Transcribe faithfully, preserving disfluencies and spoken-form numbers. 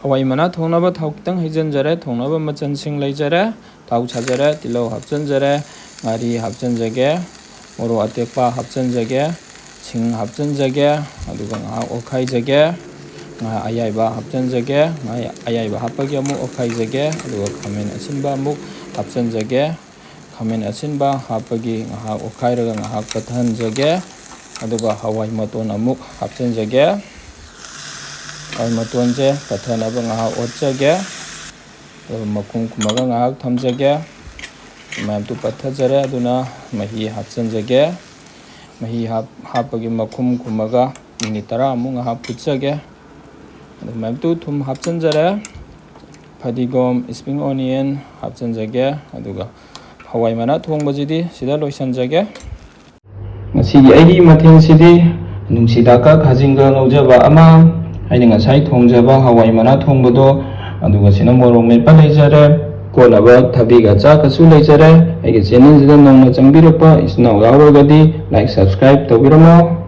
ꯍꯋꯥꯏ ꯃꯅꯥ ꯊꯣꯡꯅꯕ ꯊꯥꯎ ꯈꯤꯇꯪ ꯍꯩꯖꯤꯟꯖꯔꯦ꯫ ꯊꯣꯡꯅꯕ ꯃꯆꯜꯁꯤꯡ ꯂꯩꯖꯔꯦ: ꯊꯥꯎ ꯁꯥꯖꯔꯦ, ꯇꯤꯜꯍꯧ ꯍꯥꯞꯆꯤꯟꯖꯔꯦ, ꯉꯥꯔꯤ ꯍꯥꯞꯆꯤꯟꯖꯒꯦ, ꯃꯣꯔꯣꯛ ꯑꯇꯦꯛꯄ ꯍꯥꯞꯆꯤꯟꯖꯒꯦ, ꯁꯤꯡ ꯍꯥꯞꯆꯤꯟꯖꯒꯦ, ꯑꯗꯨꯒ ꯉꯥꯏꯍꯥꯛ ꯑꯣꯠꯈꯥꯏꯖꯒꯦ꯫ ꯉꯥ ꯑꯌꯥꯏꯕ ꯍꯥꯞꯆꯤꯟꯖꯒꯦ꯫ ꯉꯥ ꯑꯌꯥꯏꯕ ꯍꯥꯞꯄꯒꯤ ꯑꯃꯨꯛ ꯑꯣꯠꯈꯥꯏꯖꯒꯦ꯫ ꯑꯗꯨꯒ ꯈꯥꯃꯦꯟ ꯑꯁꯤꯟꯕ ꯑꯃꯨꯛ ꯍꯥꯞꯆꯤꯟꯖꯒꯦ꯫ ꯈꯥꯃꯦꯟ ꯑꯁꯤꯟꯕ ꯍꯥꯞꯄꯒꯤ ꯉꯥꯏꯍꯥꯛ ꯑꯣꯠꯈꯥꯏꯔꯒ ꯉꯥꯏꯍꯥꯛ ꯄꯠꯊꯍꯟꯖꯒꯦ꯫ ꯑꯗꯨꯒ ꯍꯋꯥꯏ ꯃꯇꯣꯟ ꯑꯃꯨꯛ ꯍꯥꯞꯆꯤꯟꯖꯒꯦ꯫ ꯍꯋꯥꯏ ꯃꯇꯣꯟꯁꯦ ꯄꯠꯊꯅꯕ ꯉꯥꯏꯍꯥꯛ ꯑꯣꯠꯆꯒꯦ꯫ ꯑꯗꯨꯒ ꯃꯈꯨꯝ ꯈꯨꯝꯃꯒ ꯉꯥꯏꯍꯥꯛ ꯊꯝꯖꯒꯦ꯫ ꯃꯌꯥꯝꯗꯨ ꯄꯠꯊꯖꯔꯦ, ꯑꯗꯨꯅ ꯃꯍꯤ ꯍꯥꯞꯆꯤꯟꯖꯒꯦ꯫ ꯃꯍꯤ ꯍꯥꯞ-, ꯍꯥꯞꯄꯒꯤ ꯃꯈꯨꯝ ꯈꯨꯝꯃꯒ ꯃꯤꯅꯤꯠ ꯇꯔꯥꯃꯨꯛ ꯉꯥꯏꯍꯥꯛ ꯐꯨꯠꯆꯒꯦ꯫ ꯑꯗꯨ ꯃꯌꯥꯝꯗꯨ ꯊꯨꯝ ꯍꯥꯞꯆꯤꯟꯖꯔꯦ꯫ ꯐꯗꯤꯒꯣꯝ, spring onion ꯍꯥꯞꯆꯤꯟꯖꯒꯦ꯫ ꯑꯗꯨꯒ ꯍꯋꯥꯏ ꯃꯅꯥ ꯊꯣꯡꯕꯁꯤꯗꯤ ꯁꯤꯗ ꯂꯣꯏꯁꯤꯟꯖꯒꯦ꯫ ꯉꯁꯤꯒꯤ ꯑꯩꯒꯤ ꯃꯊꯦꯜꯁꯤꯗꯤ ꯅꯨꯡꯁꯤꯗꯥꯛꯀ ꯈꯥꯖꯤꯡꯒ ꯉꯧꯖꯕ ꯑꯃ, ꯑꯩꯅ ꯉꯁꯥꯏ ꯊꯣꯡꯖꯕ ꯍꯋꯥꯏ ꯃꯅꯥ ꯊꯣꯡꯕꯗꯣ, ꯑꯗꯨꯒ ꯁꯤꯅ ꯃꯣꯔꯣꯛ ꯃꯦꯠꯄ ꯂꯩꯖꯔꯦ, ꯀꯣꯠꯅꯕ ꯊꯕꯤꯒ ꯆꯥꯛꯀꯁꯨ ꯂꯩꯖꯔꯦ꯫ ꯑꯩꯒꯤ channelꯁꯤꯗ ꯅꯧꯅ ꯆꯪꯕꯤꯔꯛꯄ ꯏꯆꯤꯟ ꯏꯅꯥꯎ ꯌꯥꯎꯔꯒꯗꯤ like, subscribe ꯇꯧꯕꯤꯔꯝꯃꯣ꯫